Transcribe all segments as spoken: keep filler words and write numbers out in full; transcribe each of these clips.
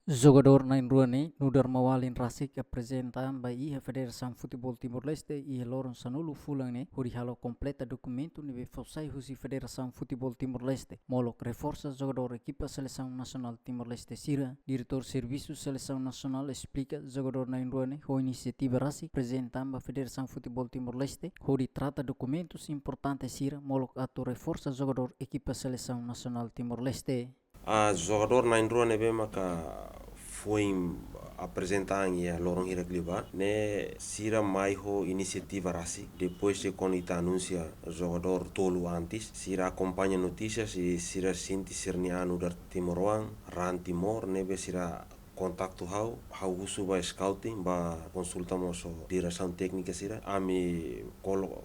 Jogadór na'in-rua ne'e nu'udar maun-alin rasik aprezenta an ba iha Federasaun Futeból Timor-Leste iha loron sanulu fulan ne'e, hodi halo kompleta dokumentu ne'ebé fó sai husi Federasaun Futeból Timor-Leste, molok reforsa jogadór ekipa selesaun nasionál Timor-Leste sira. Diretór Servisu Selesaun Nasionál esplika jogadór na'in-rua ne'e ho inisiativa rasik aprezenta an ba Federasaun Futeból Timor-Leste hodi trata dokumentus importante sira molok atu reforsa jogadór ekipa selesaun nasionál Timor-Leste. Ah, jogadór na'in-rua ne'ebé maka foin aprezenta an iha loron hirak liubá ne'e, sira mai ho inisiativa rasik. Depois de kuandu ita anunsia jogadór tolu antes, sira akompaña notísias i sira sente sira-nia an nu'udar timoroan, raan Timor, ne'ebé sira kontaktu ha'u, ha'u husu ba scouting, ba konsulta mós ho diresaun téknika sira. Ami kolo-,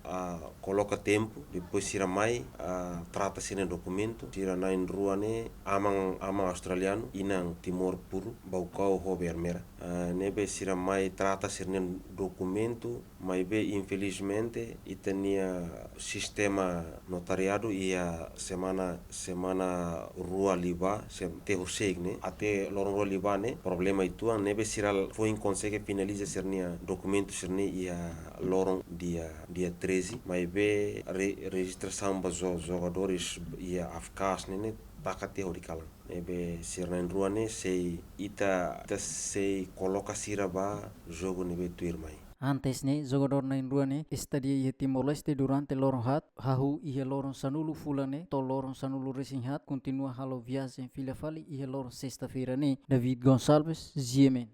ah, koloka tempu, depois sira mai, ah, trata sira-nia dokumentu. Sira na'in-rua ne'e aman, aman australianu, inan Timor puru, Baucau ho Beiramera. Ah, ne'ebé sira mai trata sira-nia dokumentu, maibé infelizmente ita-nia sistema notariadu iha semana, semana rua liubá, se-, até horiseik ne'e, até loron rua liubá ne'e, problema uitoan, ne'ebé sira foin konsege finaliza sira-nia dokumentu sira-ne'e iha loron dia, dia treze, maibé re-, rejistrasaun ba jo-, jogadores iha AFCAS ne'e, ne'e taka tiha hodi kalan. Ne'ebé sira na'in-rua ne'e sei ita, ita sei koloka sira ba jogu ne'ebé tuirmai. Antes ne'e, jogadór na'in-rua ne'e estadia iha Timor-Leste durante loron haat, hahú iha loron sanulu fulan ne'e to'o loron sanulu-resin-haat, kontinua halo viajen fila fali iha loron sesta-feira ne'e. David Gonçalves, G M N.